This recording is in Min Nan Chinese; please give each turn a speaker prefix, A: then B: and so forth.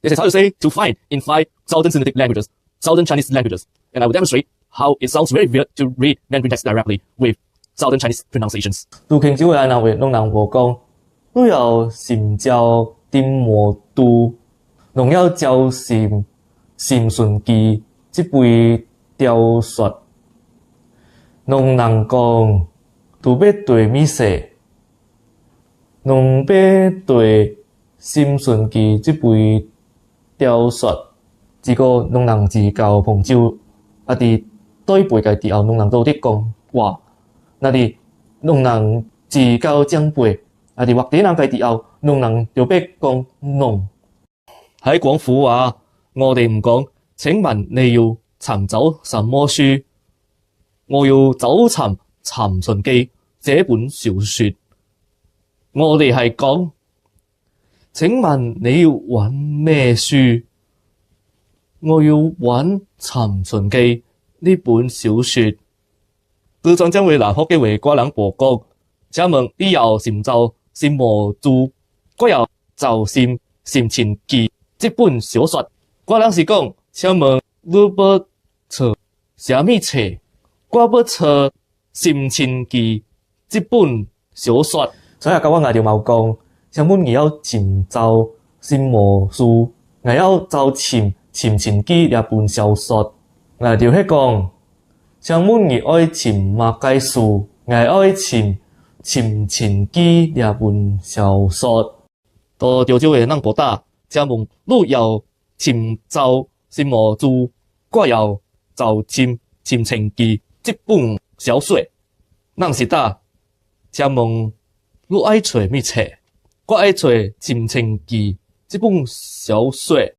A: This is how to say "to find" in five Southern Sinitic languages, Southern Chinese languages, and I will demonstrate how it sounds very weird to read Mandarin text directly with Southern Chinese pronunciations.
B: 佇泉州的安南話攏人無講，汝要尋找沉沒珠，攏要找尋尋秦記這本小說。農人講，拄欲綴物冊，攏欲綴尋秦記這本小說。這個農人自到彭州，啊佇對輩家之後，農人都佇講話。若佇農人自到長輩，啊佇越地人家之後，農人就欲講農。
A: 喺廣府話，我哋唔講，請問你要尋找什麼書？我要找尋《尋秦記》這本小說。我哋係講，請問你要揾咩書？我要揾《尋秦記》呢本小說。四川講話啦，福建話我人無講。請問你要尋找什麼書？我要找尋《尋秦記》這本小說。我人是講，請問你欲揣啥物冊？我欲揣《尋秦記》這本小說。
B: 所以甲我𠊎就嘛有講，請問你要尋找什麼書？𠊎要找尋《尋秦記》這本小說。𠊎就彼講，請問你愛尋麼个書？𠊎愛尋《尋秦記》這本小說。
A: 到潮州的人無答，請問你要尋找什麼書？我要找尋《尋秦記》這本小說。人是答，請問你愛揣物冊？我愛揣《尋秦記》這本小說。